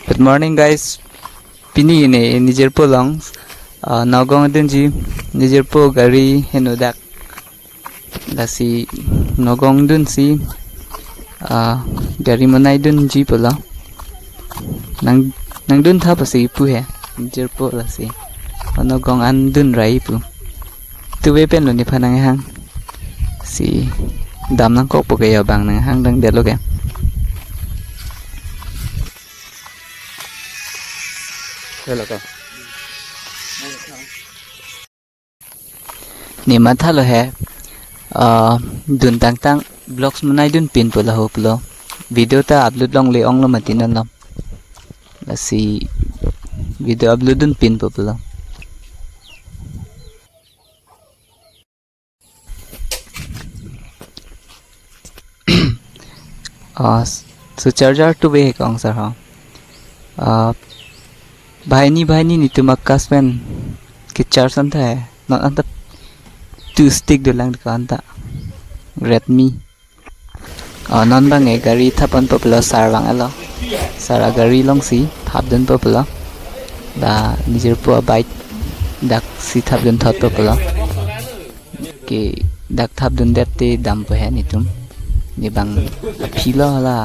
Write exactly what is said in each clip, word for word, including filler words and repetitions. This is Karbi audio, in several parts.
Good morning, guys. Pini ne nijirpo along, ah, Nagaon dunji, nijirpo gari henodak. Lasi Nagaon dunsi, ah, gari monai dunji pulo. Nang, nangdun tha pusi pu he, nijirpo lasi. Nagaon an dun rai pu. Tuve pen lo nephan nanghang. Si dam nangkokpo ke ya bang nanghang dang delo ke. Hello ke. Ne mathalo he. Ah, dun tangtang vlogs monai dunpinpo laho pulo. Video ta upload longle onglo mati non lo. Lasi video upload dunpinpo pulo. Ah, so charger tuve he kong sir ha. Ah, banghini banghini netum akas pen ke charge an tha he. Non anta two stick dolang dukan ta. Redmi. Ah, non bang e gari thapponpo pulo sir bang alo. Sir agari alongsi thapdunpo pulo. Da nijirpo abike daksi thapdun thotpo pulo. Ke dak thapdundet te dampo he netum. Ne bang aphi lo hala.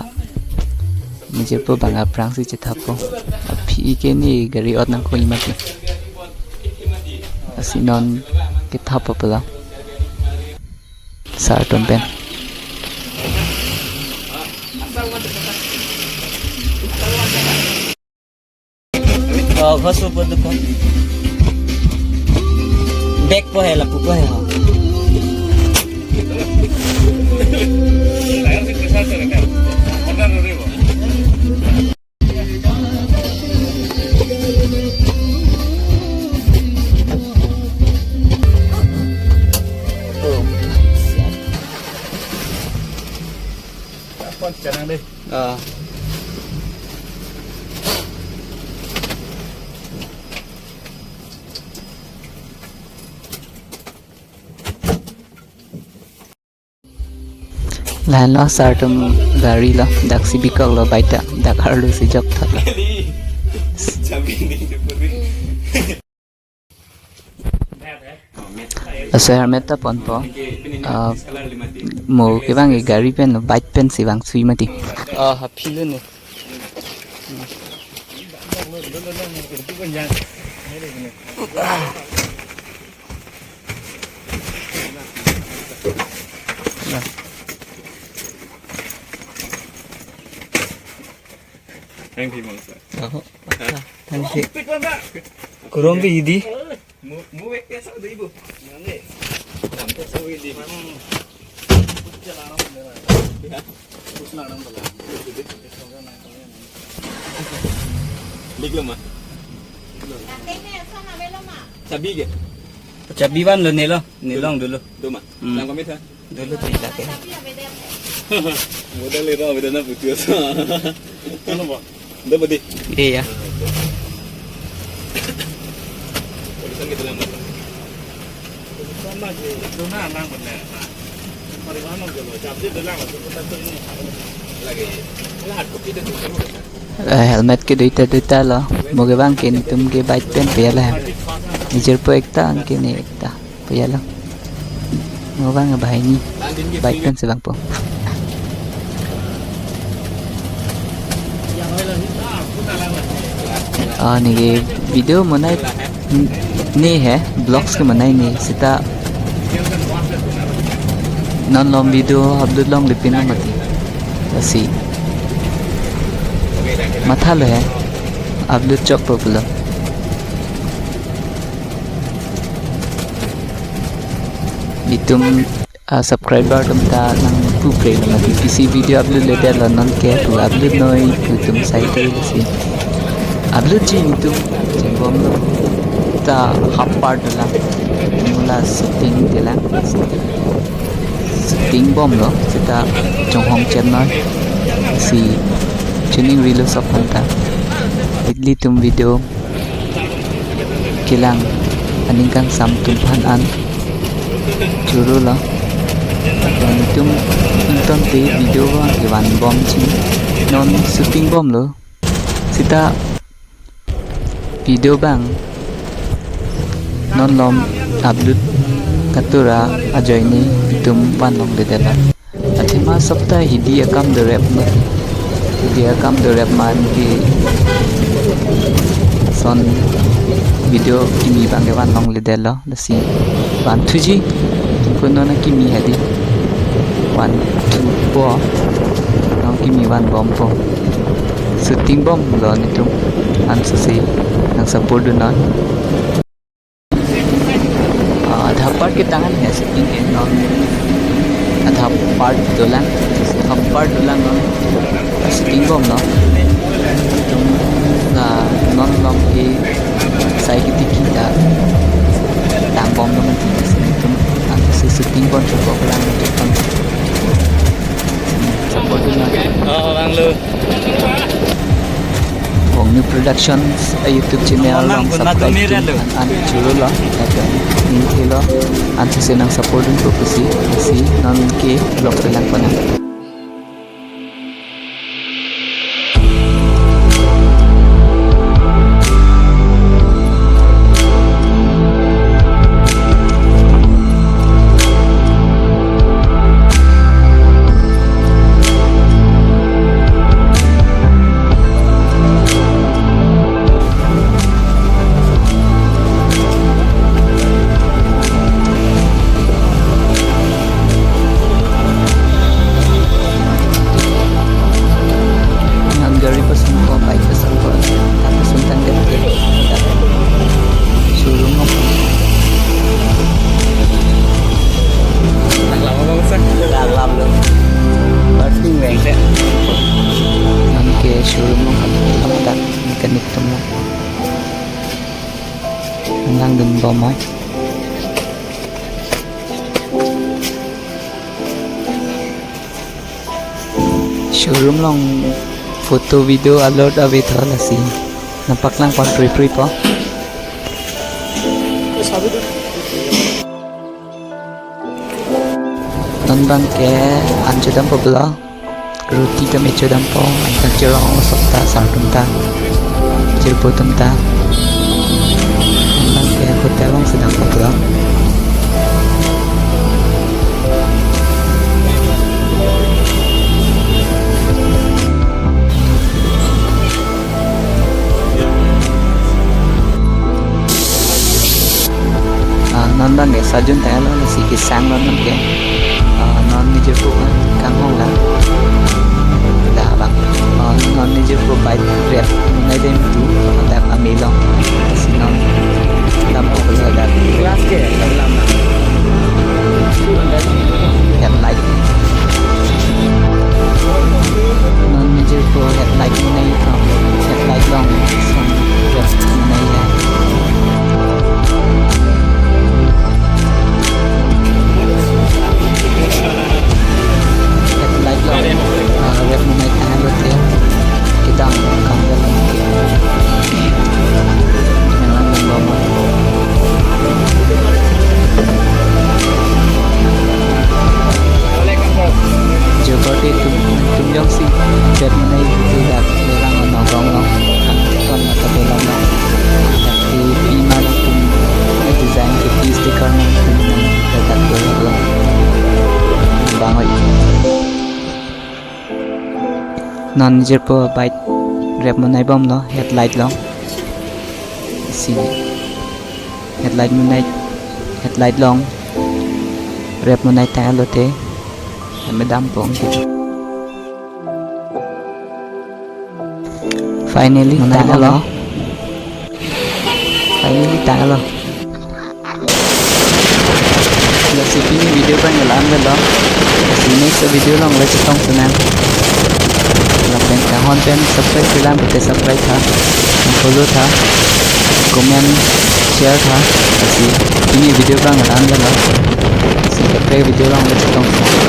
Nijirpo bang aphrangsi chethappo. Aphi ke ne gari ot nangkoi mati. Lasi non kethappo pulo. Sir atum pen. Oh, kho supo dukon. Bag po he, lapu po he, ho. Oh, siap. Apa sekarang deh? Ah. Lahenlo sir atum gari lo, daksi bikok lo baita, dak arlo si jok thap lo. Laso helmet ta ponpo. Ah, mo kevang ke gari pen lo, bike pensi vangsi mati. Ah, aphi lo ne. Thank you, Mang, sir. Oh, thank you. Kurang di idi. Mu, mu wek ya, sir, di ibu. Nanti. Nanti, sir, di. Ya. Big lo, ma. Sabi ke? Sabi van lo nelo, nelong dulu. Duma. Hmm. Lang kami tha. Dulu cerita ke. Modal itu beda na putus. Ano ba? Dua bedi. Iya. Tulisan gitu lang. Eh, helmet ke duita duita lo. Mo kevang ke netum ke bike pen pe lahen. Nijirpo ekta anke ne ekta pe lo. Mo vang banghini bike pensi vangpo. Ah, ne ke video monai ne he, vlogs ke monai ne seta non long video upload longle pin mati. Lasi mathalo he upload chokpo pulo. Netum, ah, subscriber atum ta nangpu pre lo mati, pisi video upload le det lo, non ke pu upload noi pu netum sai te lasi. Upload ji netum chengbomlo, ta half part dolang. Mo la shooting dolang. Shooting bomlo seta chonghong chennoi si chuning rilo sop aphan ta. Ilitum video kelang aning kangsam atum aphan an choro lo. Netum ingtonte video abang kevan bom chini. Non shooting bomlo. Sita video abang non malom upload katura ajoine itum vanlongledetlo. Athema sopta hidi akam dorep ma, hidi akam dorep ma anke lason video kimi abangke vanlongledetlo. Lasi vanthuji, ko non akimi hadi vanthupo, non kimi vanbompo. Shooting bomlo netum, ansose nang support dun non. Ah, adha part ke tangan ya shooting ke non. Adha part dolang, adha part dolang non. Shooting bomlo. Netum, ah, non malom ke sai kiti kita tang bomlo mati. Netum, ansose shooting bompo ko lang netum. Support dun non. Oh, Bang Lu. Ongni Productions, eh, YouTube channel along subscribe dun an, an churolo, like, link helo, ansose nang support dunpo pusi, si non ke vlog kelang pona. Nang gari pasangpo, bike pasangpo, apa suntang gari. Showroom mo. Nang lama banget sih. Dalam lo. Parking bang. Anke showroom lo kan. Mekanik atum lo. Nang dun bom mai. Showroom along photo video allowed ave tho lasi. Nangpaklang pon pripri po. Non abangke an chodampo pulo. Roti keme chodampo, anke cherong sopta sardun ta, jirpo atum ta. Anke hotel along si dampo pulo. Ah, non abangke sajun tanglo, lasi kesanglo non ke. Ah, non nejirpo kanghong la. Dak abang. Ah, non nejirpo bike rep monai dam tu, dak amei along. Lasi non dampo pulo dak. Glass ke, lam. Headlight. Non nejirpo headlight monai, ah, headlight along lason rep monai ya. Headlight along, ah, rep monai tanglo te. Kedam akam dalam ke. Memang lembama. Jokote tum, tum jongsi rep monai itu dak lerang ono gong no. Ton mata belong no. Tapi pima atum design ke piece de karna tum nang dak belong lo. Bang oi. Non nejirpo bike rep monai bomlo, headlight along. Si headlight monai, headlight along rep monai tanglo te. Keme dampo ke. Finally, monai tanglo. Finally, tanglo. Lasi pini video abang la-an avelo. Lasi next video along le chetong sinang. Lapen kanghon pen subscribe-si lang pute subscribe tha. Follow tha. Comment, share tha. Lasi pini video abang la-an avelo. Lasi kaprek video along le chetong sinang.